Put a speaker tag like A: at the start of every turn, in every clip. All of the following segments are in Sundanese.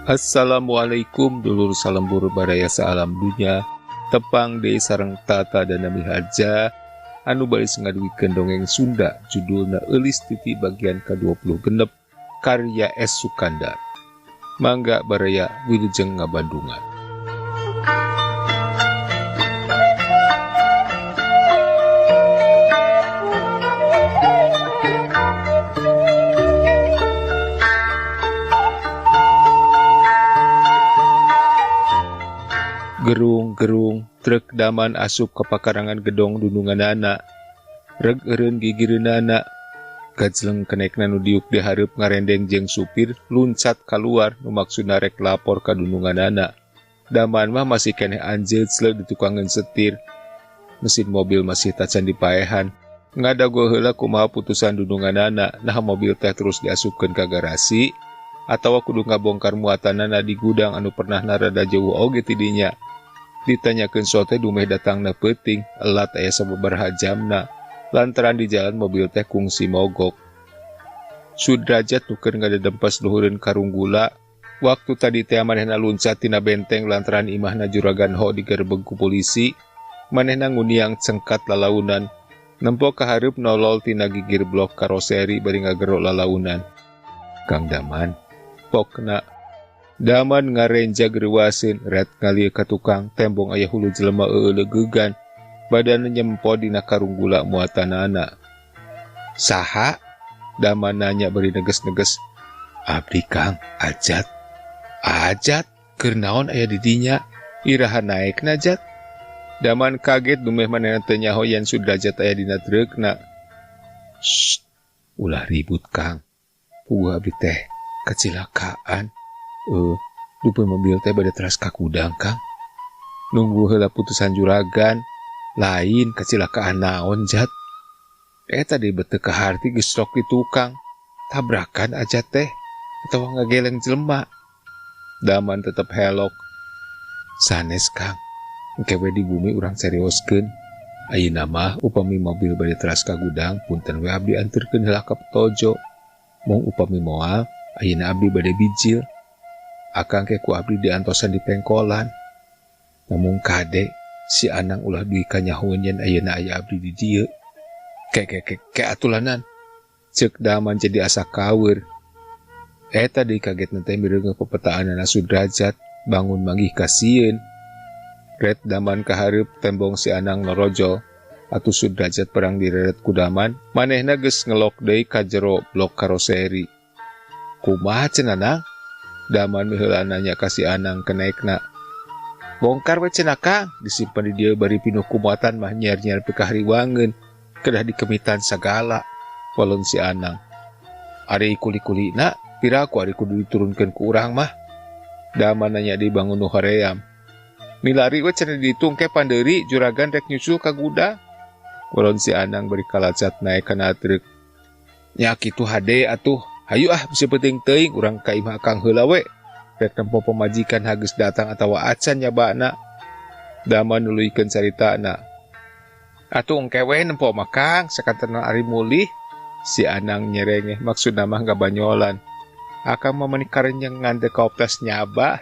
A: Assalamualaikum dulur salembur baraya saalam dunya, tepang deui sareng Tata dan Nami Harja anu baris ngaduikeun dongeng Sunda judulna Eulis Titi bagian ka-26 karya S. Sukandar. Mangga baraya wilujeng ngabandungan. Gerung-gerung truk Daman asup ka pakarangan gedong dununganana. Reg eureun gigireunana. Gajleng kenekna nu diuk di hareup ngarendeng jeung supir luncat kaluar nu maksudna rek lapor ka dununganana. Daman mah masih keneh anjeut sleuk di tukangeun setir. Mesin mobil masih tacan dipaehan. Ngadago heula kumaha putusan dununganana, nah mobil teh terus diasupkeun ka garasi atawa kudu ngabongkar muatanana di gudang anu pernah narada jauh oge ti dinya. Ditanyakeun sote dumeh datangna peuting, elat aya sababaraha jamna. Lantaran di jalan mobil teh kungsi mogok. Sudrajat nu keur ngadedempes luhureun karung gula, waktu tadi teh manehna luncat tina benteng lantaran imahna juragan ho digerebeg ku polisi, manehna nguniang cengkat lalaunan. Nempo ka hareup nolol tina gigir blok karoseri bari ngagero lalaunan. Kang Daman, pokna. Daman ngarenja gereuwaseun, ret ngalieu ka tukang, tembong aya hulu jelema eueulegegan. Badanna nyempo dina karung gula muatanana. Saha? Daman nanya bari neges-neges. Abdi Kang, Ajat. Ajat? Keur naon aya di dinya? Iraha naekna, Jat? Daman kaget dumeh manehna teu nyaho yen Sudrajat aya dina treukna. Shh, ulah ribut Kang. Puguh abdi teh kacilakaan. Dupa mobil teh bade teras ka gudang Kang. Nunggu heula putusan juragan. Lain kacilakaan naon Jat. Tadi bete ka harti geus sok di tukang. Tabrakan aja teh atawa ngageleng jelema. Daman tetep helok. Sanes Kang. Engke we di bumi urang serioskeun. Ayeuna mah upami mobil bade teras ka gudang punten we abdi anterkeun heula ka Petojo. Mung upami moal ayeuna abdi bade bijil. Akang ke ku abdi diantosan di pengkolan. Namun kade si Anang ulah duwi kanyahoan yen ayeuna aya abdi di dieu. Ke ke ke ke atulanan. Ceuk Daman jadi asa kaweur. Eta deui kagetna teh mireungeun pepetaanana Sudrajat bangun manggih kasieun. Ret Daman kahareup tembong si Anang norojol. Atuh Sudrajat perang direret ku Daman, manehna geus ngelok deui ka jero blok karoseri. Kumaha cenah Nang? Daman miheula nanya ka si Anang kenaekna. Bongkar we cenah Kang, disimpen di dieu bari pinuh ku muatan mah nyer-nyer pikahriwangeun, kedah dikemitan sagala. Walon si Anang. Ari kuli-kulina, piraku ari kudu diturunkeun ku urang mah. Daman nanya di bangun nu hoream. Milari we cenah dihitung ke pandeuri juragan rek nyusul ka gudang. Walon si Anang bari kalacat naek kana truk. Nya kitu hade atuh. Hayu ah bisi penting teuing urang ka imah Akang heula we. Rek nempo pamajikan hageus datang atawa acan nyabana. Daman nuluykeun caritana. Atuh engke we nempo mah Kang, sakantenan ari mulih. Si Anang nyerengeh maksudna mah ngabanyolan. Akang mah meuni karenyeng ngan teu kaoptas nyaba.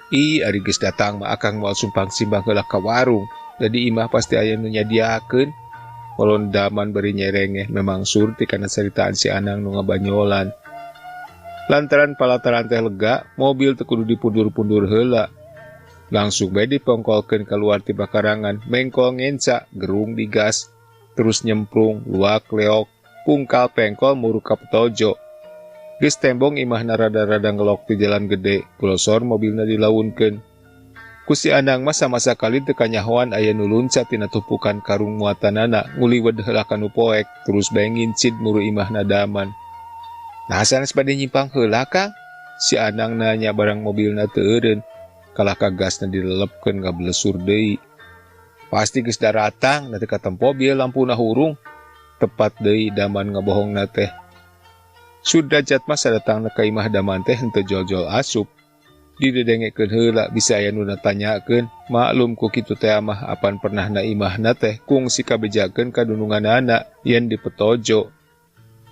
A: Ih, ari geus datang mah Akang moal sumpang simbang heula ka warung. Jadi imah pasti aya nu nyadiakeun. Kolon Daman bari nyerengeh memang surti kana caritaan si Anang nu ngabanyolan. Lantaran palataran teh lega, mobil teu kudu dipundur-pundur heula. Langsung bae dipongkolkeun keluar ti pakarangan, mengkol ngenca, gerung digas, terus nyemprung, luak leok, pungkal pengkol muruk ka Petojo. Geus tembong imahna rada-rada ngelok ti jalan gede, glosor mobilna dilaunkeun. Ku si Anang mah sama sakali teu kanyahoan aya nu luncat tina tumpukan karung muatanana nguliwed heula ka nu poek, terus bae ngincid muru imahna Daman. Nah sanes bade nyimpang heula Kang? Si Anang nanya barang mobilna teu eureun, kalah ka gasna dilelepkeun ngablesur deui. Pasti geus daratang, na teu katempo bieu lampuna hurung. Tepat deui Daman ngabohongna teh. Sudrajat mah sadatangna ka imah Daman teh henteu jol-jol asup. Didedengekeun heula bisa aya nu natanyakeun, maklum ku kitu teh mah apan pernahna imahna teh kungsi kabejakeun ka dununganana yen dipetojo.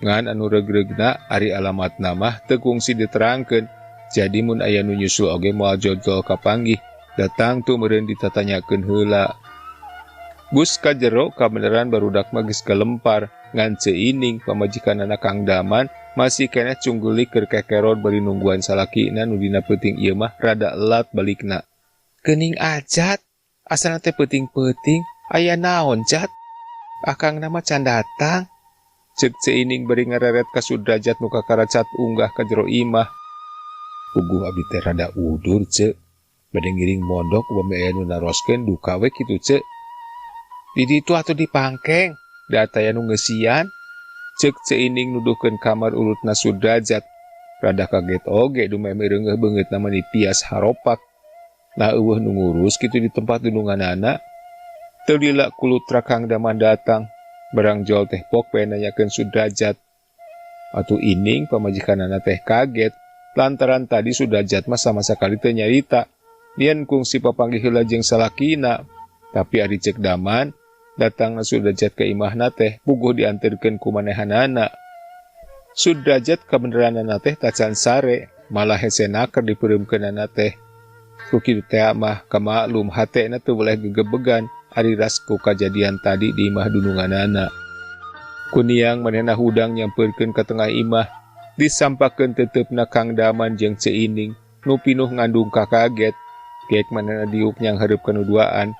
A: Ngan anu reugreugna ari alamatna mah teu kungsi diterangkeun. Jadi mun aya nu nyusul oge moal jojol kapanggih, datang tuh meureun ditatanyakeun heula. Gus ka jero kabeneran barudak mah geus kelempar, ngan Ceu Ining pamajikanana Kang Daman masih keneh cunggelik keur kekerod bari nungguan salakina nu dina peuting ieu mah rada elat balikna. Geuning Ajat, asana teh peuting-peuting, aya naon Jat? Akangna mah can datang. Ceuk Ceu Ining bari ngareret ka Sudrajat nu kakaracat unggah ka jero imah. Puguh abdi teh rada udur Ceu, bade ngiring mondok upami aya nu naroskeun duka we kitu Ceu. Di ditu atuh dipangkeng, da taya nu ngeusian. Ceuk Ceu Ining nuduhkeun kamar urutna Sudrajat. Rada kaget oge dumeh reungeuh beungeutna mani pias haropak. Nah eueuh nu ngurus kitu di tempat dununganana. Teu lila kulutra Kang Daman datang. Barang jol teh pok we nanyakeun Sudrajat. Atuh Ining pamajikanana teh kaget. Lantaran tadi Sudrajat mah sama sakali teu nyarita. Nien kungsi papanggih heula jeung salakina. Tapi ari ceuk Daman, datangna Sudrajat ke imahna teh puguh dianterkeun ku manehanana. Sudrajat kabeneranana teh tacan sare, malah hese naker dipeureumkeunana teh. Ku kitu teh mah kamaklum hatena teu boleh gegebegan ari ras ku kajadian tadi di imah dununganana. Kuniang manehna hudang nyampeurkeun ka tengah imah, disampakeun teuteup-na Kang Daman jeung Ceu Ining nu pinuh ngandung kakaget. Gek manehna diuk nyanghareup kana duaan.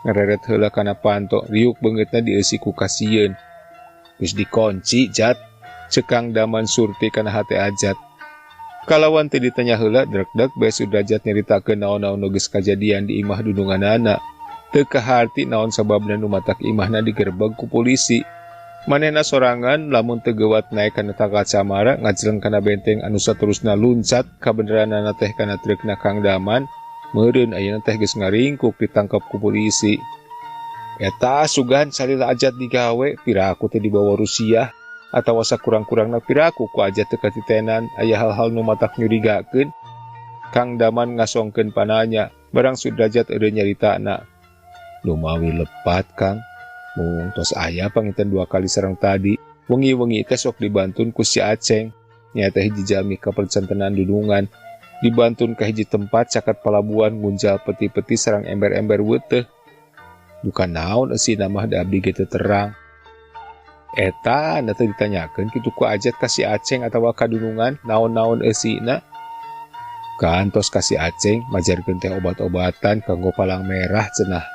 A: Ngareret heula kana panto, riuk beungeutna dieusi ku kasieun. Geus dikonci Jat, ceuk Kang Daman surti kana hate Ajat. Kalawan teu ditanya heula drekdek bae Sudrajat nyaritakeun naon-naon nu geus kajadian di imah dununganana. Teu kaharti naon sababna nu matak imahna digerebeg ku polisi. Manehna sorangan lamun teu geuwat naek kana tangkal camara ngajleng kana benteng anu saterusna luncat kabeneranana teh kana treukna Kang Daman. Meureun ayeuna teh geus ngaringkuk ditangkep ku polisi. Eta sugan salila Ajat digawe piraku teh dibawa Rusia atawa sakurang-kurangna piraku ku Ajat teu katitenan aya hal-hal nu matak nyurigakeun. Kang Daman ngasongkeun pananya barang Sudrajat eureun nyaritana. Lumawi lepat Kang, mung tos aya panginten 2 kali sareng tadi. Wengi-wengi teh sok dibantun ku si Aceng. Nya teh hiji jalmi kapercantenan dunungan. Dibantun ka hiji tempat caket palabuhan ngunjal peti-peti sareng ember-ember weuteuh. Bukan naon eusina mah da abdi ge teu terang. Eta na teh ditanyakeun kitu ku Ajat ka si Aceng atawa ka dunungan naon-naon eusina. Kantos ka si Aceng majarkeun teh obat-obatan kanggo palang merah cenah.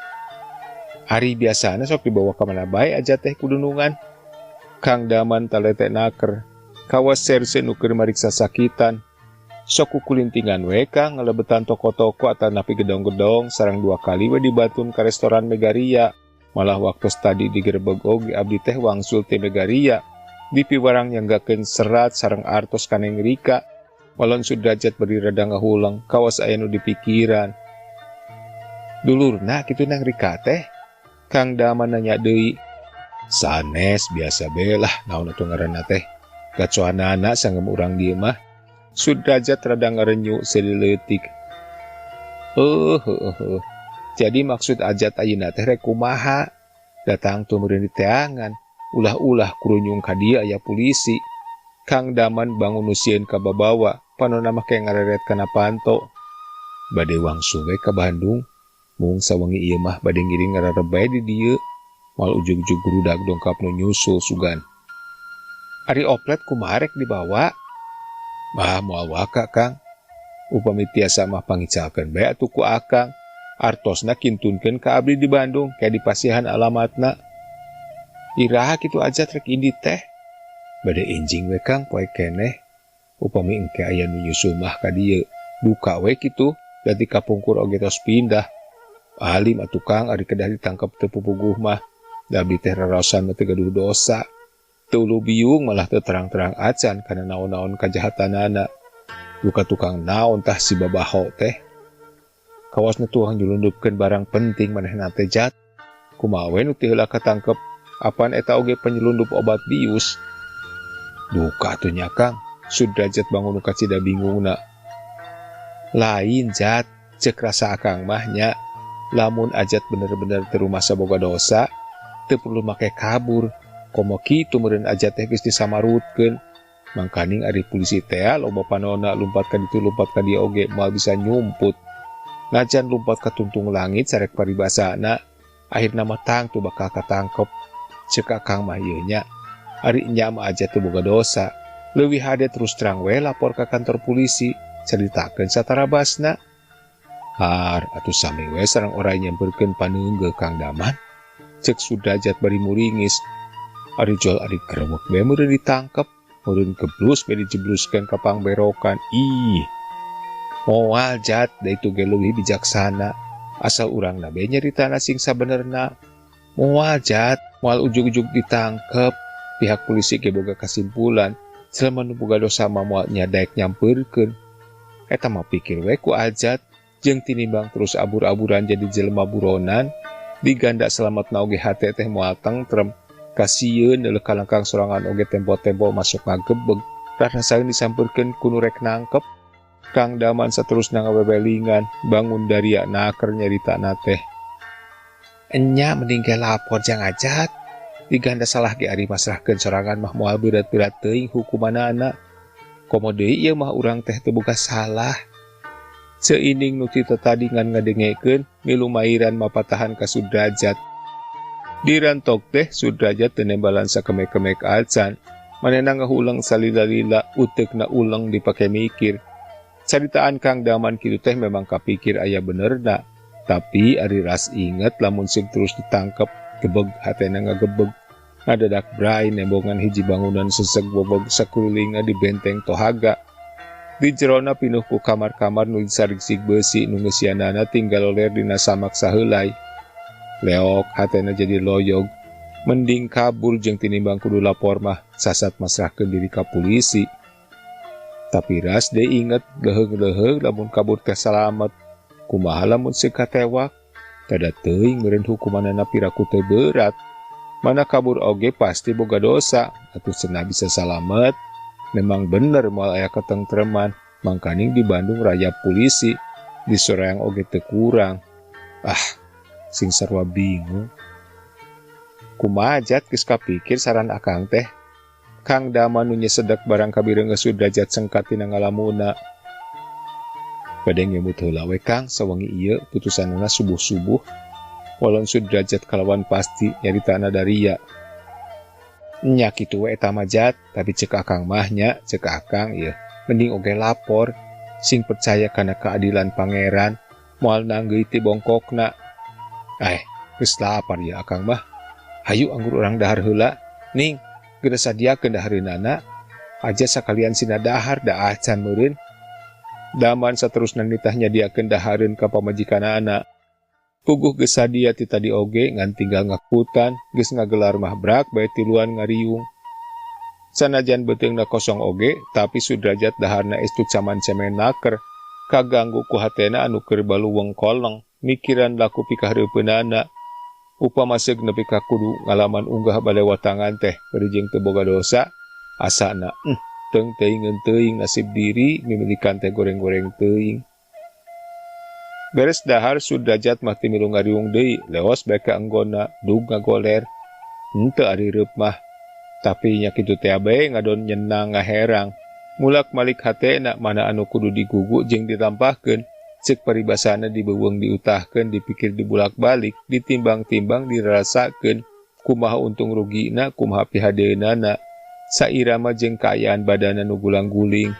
A: Ari biasana sok dibawa ka mana bae Ajat teh ku dunungan. Kang Daman talete naker. Kawas serse nu keur mariksa sakitan. Sok kukulintingan we Kang ngalebetan toko-toko atanapi gedong-gedong sareng 2 kali we dibatun ka restoran Megaria. Malah waktu tadi digerebeg oge abdi teh wangsul ti Megaria. Dipiwarang nyanggakeun serat sareng artos kaneng Rika. Walon Sudrajat beri rada ngahulang kawas aya nu dipikiran. Dulurna kitu nang Rika teh? Kang Daman nanya deui. Sanes biasa be lah naon atuh ngaranna teh. Gacoanana sanggem urang dieu mah. Sudrajat rada ngarenyu seleutik. Heuh. Jadi maksud Ajat ayeuna teh rek kumaha? Datang tuh meureun diteangan. Ulah-ulah kurunyung ka dieu aya polisi. Kang Daman bangun nu sieun ka babawa, panona mah ke ngareret kana panto. Bade wangsul we ka Bandung. Mung sawengi ieu mah bade ngiring ngararebay di dieu. Moal ujug-ujug rudak dongkap nu nyusul sugan. Ari oplet kumaha rek dibawa? Bah moal waka Kang. Upami tiasa mah pangicalkeun bae atuh ku Akang. Artosna kintunkeun ka abdi di Bandung kayak dipasihan alamatna. Iraha kitu Ajat rek indit teh. Bade enjing we Kang poe keneh. Upami engke aya nu nyusul mah ka dieu. Duka we kitu dadi kapungkur oge tos pindah. Alim atuh Kang ari kedah ditangkep teu pupuguh mah. Da abdi teh raraosan mah teu gaduh dosa. Teu biung malah teu terang-terang acan kana naon-naon kajahatanana. Duka tukang naon tah si babaho teh. Kawasna tuang nyelundupkeun barang penting manehna teh Jat. Kumaha we nu teu heula katangkep apan eta oge penyelundup obat bius. Duka atuh nya Kang, Sudrajat bangun nu kacida bingungna. Lain Jat, ceuk rasa Akang mah nya. Lamun Ajat bener-bener teu rumasa boga dosa, teu perlu make kabur. Komo kitu meureun Ajat teh geus disamarutkeun. Mangkaning ari pulisi tea loba panona lumpat ka ditu lumpat ka dieu oge moal bisa nyumput. Najan lumpat ka tungtung langit sarek paribasana, akhirna mah tangtu bakal katangkep. Ceuk Akang mah ieu nya. Ari nya mah Ajat teu boga dosa. Leuwih hade terus terang we lapor ka kantor pulisi, caritakeun satarabasna. Har atuh sami we sareng oray nyamperkeun paneunggeuh Kang Daman. Ceuk Sudrajat bari muringis. Ari jol ari grewek we meureun ditangkep, meureun geblus we dijebluskeun ka pangberokan. Ih. Moal Jat, da itu ge leuwih bijaksana. Asal urangna be nyaritana sing sabenerna. Moal Jat, moal ujug-ujug ditangkep. Pihak polisi ge boga kasimpulan, jelema nu boga dosa mah moal nya daek nyamperkeun. Eta mah pikir we ku Ajat, jeung tinimbang terus abur-aburan jadi jelema buronan, diganda selamatna oge hate teh moal tengtrem. Kasieun leuleuk kalangkang sorangan oge tempo-tempo masuk ngagebeg, rarasaeun disampeurkeun ku nu rek nangkep. Kang Daman saterusna ngawewelingan, bangun daria naker nyaritana teh. Enya mending ge lapor jang Ajat. Diganda salah ge ari masrahkeun sorangan mah moal berat-berat teuing hukumanana. Komo deui ieu mah urang teh teu boga salah. Seining nu ti tadi ngan ngadengekeun milu mairan mapatahan ka Sudrajat. Dirantok teh Sudrajat teu nembalan sakemek-kemek acan. Manehna ngahuleng salila-lila, uteukna uleng dipake mikir. Caritaan Kang Daman kitu teh memang kapikir aya benerna. Tapi ari ras inget lamun sing terus ditangkep, gebeg hatena ngagebeg. Ngadadak brai nembongan hiji bangunan seseg bobog sakulilingna di benteng Tohaga. Di jerona pinuh ku kamar-kamar nu disarigsig beusi nu ngeusianana tinggal loler dina samak saheulai. Leok hatena jadi loyog. Mending kabur jeung tinimbang kudu lapor mah sasat masrahkeun diri ka polisi. Tapi ras deui inget leuheung-leuheung lamun kabur teh salamet. Kumaha lamun seuk katewak? Tada teuing meureun hukumanana piraku teu berat. Mana kabur oge pasti boga dosa, atuh cenah bisa salamet. Memang bener moal aya ketentreman, mangkaning di Bandung raya polisi, di Soreang oge teu kurang. Ah, sing sarua bingung. Kumaha Jat geus kapikir saran Akang teh? Kang Daman nu nyesedek barang kabireng geus Sudrajat sengkat tina ngalamuna. Bade ngemut heula we Kang sawengi ieu putusanana subuh-subuh. Walon Sudrajat kalawan pasti nyaritana daria. Nya kitu we eta mah Jat, tapi ceuk Akang mah nya, ceuk Akang ieu mending oge lapor, sing percaya kana keadilan pangeran, moal nanggeuy ti bongkokna. Geus lapar ya Akang mah. Hayu anggur urang dahar heula. Ning, geura sadiakeun dahareunana. Aja sakalian sina dahar da acan meureun. Daman saterusna nitah nyadiakeun dahareun ka pamajikanana. Puguh geus sadia ti tadi oge ngan tinggal ngakutan, geus ngagelar mah brak bae tiluan ngariung. Sanajan beuteungna kosong oge, tapi Sudrajat daharna estu caman cemen naker. Kaganggu ku hatena anu keur baluweung koleng, mikiran laku pikahareupeunana. Upama seug nepi ka kudu ngalaman unggah balewatangan teh bari jeung teu boga dosa, asana teung teuingeun teuing nasib diri mimilikan teh goreng-goreng teuing. Beres dahar Sudrajat mah teu milu ngariung deui, leos bae ka enggonna dug ngagoler. Henteu ari reup mah, tapi nya kitu teh bae ngadon nyenang ngaherang. Mulak malik hatena mana anu kudu digugu jeung ditampahkeun. Ceuk paribasana dibeuweung diutahkeun, dipikir dibulak-balik, ditimbang-timbang dirasakeun, kumaha untung rugina, kumaha pihadeunana. Sairama jeung kaayaan badana nu gulang-guling.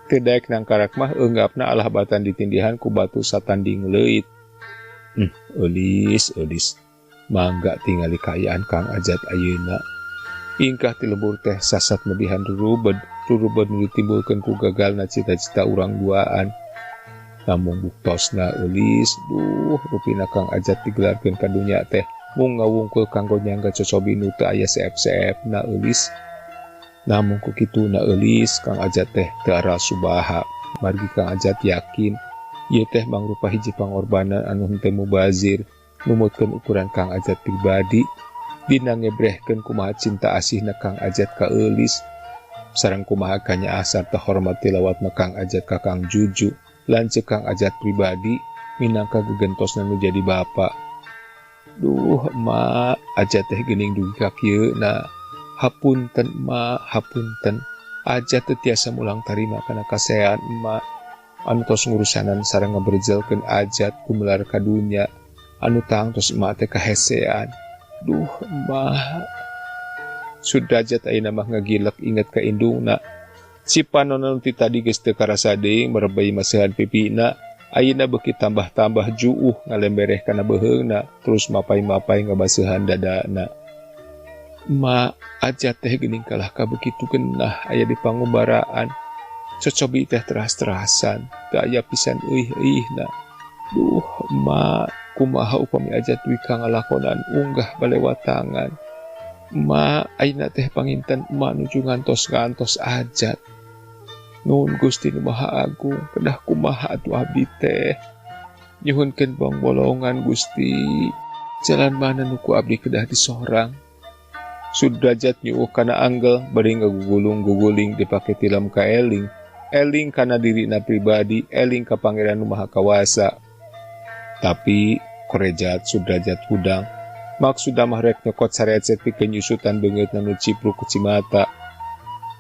A: Teu daek nangkarak mah eunggapna alah batan ditindihan ku batu satanding leuit. Eulis, eulis. Mangga tingali kaayaan Kang Ajat ayeuna. Ingkah ti lembur teh sasat nebihan rurubed, rurubed nu ditimbulkeun ku gagalna cita-cita urang duaan. Namung buktosna eulis, duh, rupina Kang Ajat digelarkeun ka dunya teh mung ngawungkul kanggo nyangga cocobi nu teu aya seep-seepna eulis. Namung ku kituna eulis, Kang Ajat teh teu aral subaha. Margi Kang Ajat yakin ieu teh mangrupa hiji pangorbanan anu henteu mubazir, numutkeun ukuran Kang Ajat pribadi, dina ngebrehkeun kumaha cinta asihna Kang Ajat ka eulis, sareng kumaha kanyaah sarta hormat tilawatna Kang Ajat ka Kang Juju. Lanceuk Kang Ajat pribadi minangka gegentosna nu jadi bapa. Duh, emak, Ajat teh geuning dugi ka kieu na. Hapunten, emak, hapunten. Ajat teu tiasa mulang tarima kana kasaean emak anu tos ngurusanan sareng ngaberjelkeun Ajat gumelar ka dunya anu tangtos emak teh kahesean. Duh emak. Sudrajat ayeuna mah ngagilek inget ka indungna. Cipanona nu ti tadi geus teu karasa deui merebei maseuhan pipina, ayeuna beuki tambah-tambah juuh ngalembereh kana beuheungna, terus mapai-mapai ngabaseuhan dadana. Ma, Ajat teh geuning kalah ka begitu genah aya di pangumbaraan. Cocobi teh teras-terasan, teu aya pisan euih-euihna. Duh, ma, kumaha upami Ajat wika ngalakonan unggah balewatangan. Ma, ayeuna teh panginten ma nuju ngantos-ngantos Ajat. Nuhun Gusti Nu Maha Agung, kedah kumaha atuh abdi teh. Nyuhunkeun bongbolongan Gusti. Jalan mana nu ku abdi kedah disorang. Sudrajat nyuuh kana anggel bari ngagugulung-guguling dipake tilam ka eling. Eling kana dirina pribadi, eling ka Pangeran Nu Maha Kawasa. Tapi korejat Sudrajat hudang. Maksudna mah rek nyokot sarecet pikeun nyusutan beungeutna nu cipruk ku cimata.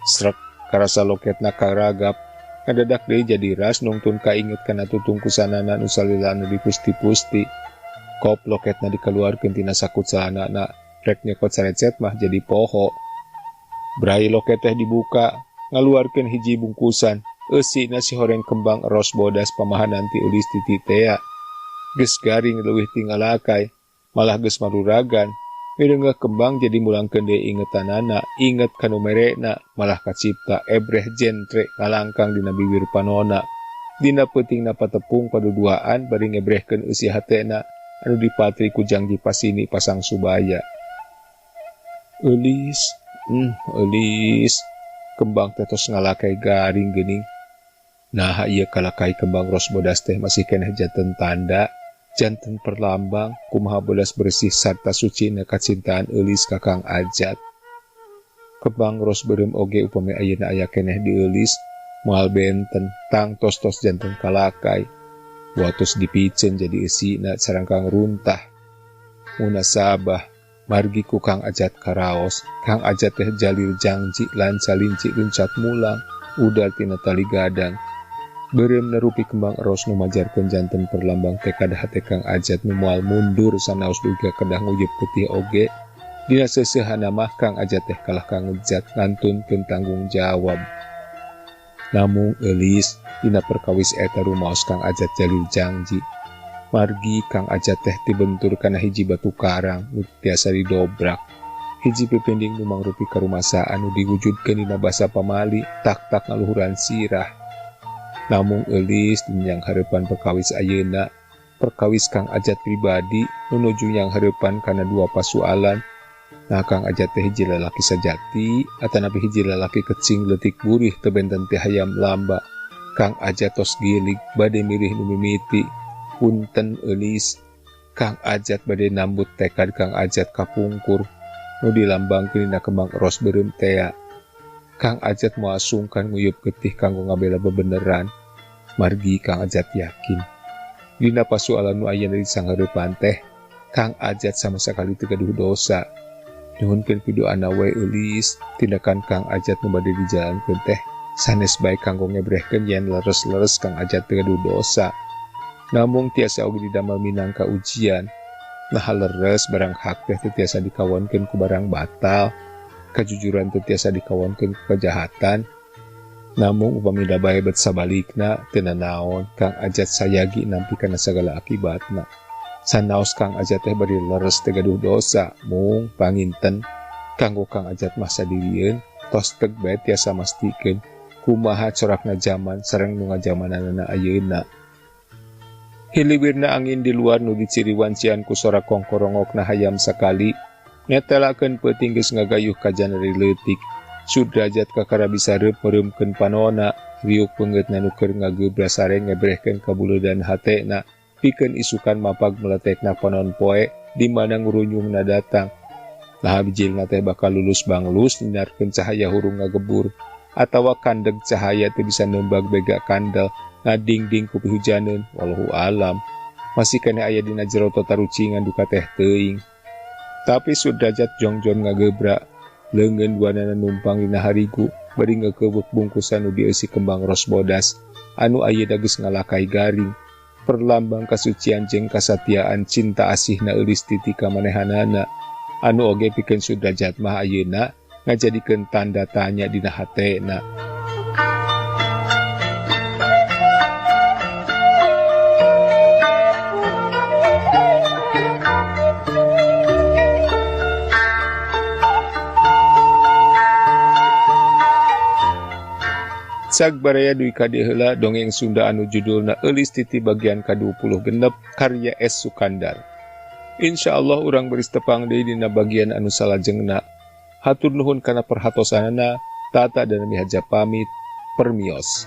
A: Srek karasa loketna karagap. Ngadadak deui jadi ras nungtun kainget kana tutungkusanana nu salila anu dipusti-pusti. Kop loketna dikaluarkeun tina saku celanana. Rek nyokot sarecet mah jadi poho. Brai loket teh dibuka, ngaluarkeun hiji bungkusan. Eusina si horeng kembang ros bodas pamahanan ti eulis ti titea. Geus garing leuwih ti ngalakai, malah geus maruragan. Mireungeuh kembang jadi mulangkeun deui ingetanana, inget kanu merena, malah kacipta ebreh jentre ngalangkang dina bibir panona. Dina peutingna patepung paduduaan bari ngebrehkeun eusi hatena anu dipatri ku jangji pasini pasang subaya. Eulis, eulis, kembang teh tos ngalakai garing geuning. Naha ieu kalakai kembang ros bodas teh masih keneh janten tanda, janten perlambang kumaha bodas bersih sarta suci na kacintaan Eulis ka Kang Ajat. Kembang ros beureum oge upami ayeuna aya keneh di Eulis, moal benten tangtos-tos janten kalakai. Watos dipiceun jadi eusina sarangkang runtah. Munasabah margi ku Kang Ajat karaos, Kang Ajat teh jalir jangji lanca linci luncat mulang, udal tina tali gadang. Beureum nerupi kembang eros nu majarkeun janten perlambang tekad hate Kang Ajat nu moal mundur sanaos duga kedah nguyeup getih oge. Dina seuseuhana mah Kang Ajat teh kalah ka ngejat ngantunkeun tanggung jawab. Namung eulis dina perkawis eta rumaos Kang Ajat jalir jangji. Margi Kang Ajat teh dibentur kana hiji batu karang nu tiasa didobrak. Hiji pipinding nu mangrupi karumasaan nu diwujudkeun dina basa pamali tak-tak ngaluhuran sirah. Namung eulis yang hareupan perkawis ayeuna, perkawis Kang Ajat pribadi nu nuju yang hareupan kana dua pasualan. Nah Kang Ajat teh hiji lalaki sajati atanapi hiji lalaki kecing leutik burih teu benten teh hayam lamba. Kang Ajat tos gilig bade milih nu mimiti. Punten eulis, Kang Ajat bade nambut tekad Kang Ajat kapungkur nu dilambangkeun dina kembang ros beureum tea. Kang Ajat moal sungkan nguyup getih kanggo ngabela bebeneran. Margi Kang Ajat yakin dina pasualan nu aya di sanghareupan teh Kang Ajat sama sakali teu gaduh dosa. Nyuhunkeun piduana we eulis, tindakan Kang Ajat nu bade dijalankeun teh sanes bae kanggo ngebrehkeun yen leres-leres Kang Ajat teu gaduh dosa. Namung tiasa oge didamel minangka ujian. Nah leres barang hak teh teu tiasa dikawonkeun ku barang batal, kajujuran teu tiasa dikawonkeun ku kajahatan. Namung upami dabae bet sabalikna teu nanaon Kang Ajat sayagi nampi kana sagala akibatna. Sanaos Kang Ajat teh bari leres teu gaduh dosa, mung panginten kanggo Kang Ajat mah sadirieun tos teg bae tiasa mastikeun kumaha corakna jaman sareng nu ngajamananana ayeuna. Hiliwirna angin di luar nu diciriwancian ku sora kongkorongokna hayam sakali, netelakeun peuting geus ngagayuh ka janari leutik. Sudrajat kakara bisa reup meureumkeun panona, riuk peungeutna nu keur ngagebra sareng ngebrehkeun kabuleudan hatena, pikeun isukan mapag meletekna panon poe di mana ngurunyungna datang. Laha bijilna teh bakal lulus banglus nyinarkeun cahaya hurung ngagebur, atawa kandeg cahaya teu bisa nembag bega kandel ngadingding ku pihujaneun, wallahu alam. Masih keneh aya dina jero tatarucingan duka teh teuing. Tapi Sudrajat jongjon ngagebra, leungeun duanana numpang dina harigu, Bari ngeukeubeuh bungkusan nu dieusi kembang ros bodas anu ayeuna geus ngalakai garing. Perlambang kasucian jeung kasatiaan cinta asihna Eulis Titi ka manehanana anu oge pikeun Sudrajat mah ayeuna ngajadikeun tanda tanya dina hatena. Cag baraya dugi ka dieu heula dongeng Sunda anu judulna Eulis Titi bagian ka-26 karya S. Sukandar. Insya Allah urang beris tepang deui dina bagian anu salajengna. Hatur nuhun kana perhatosanana, Tata dan Mihaja pamit, permios.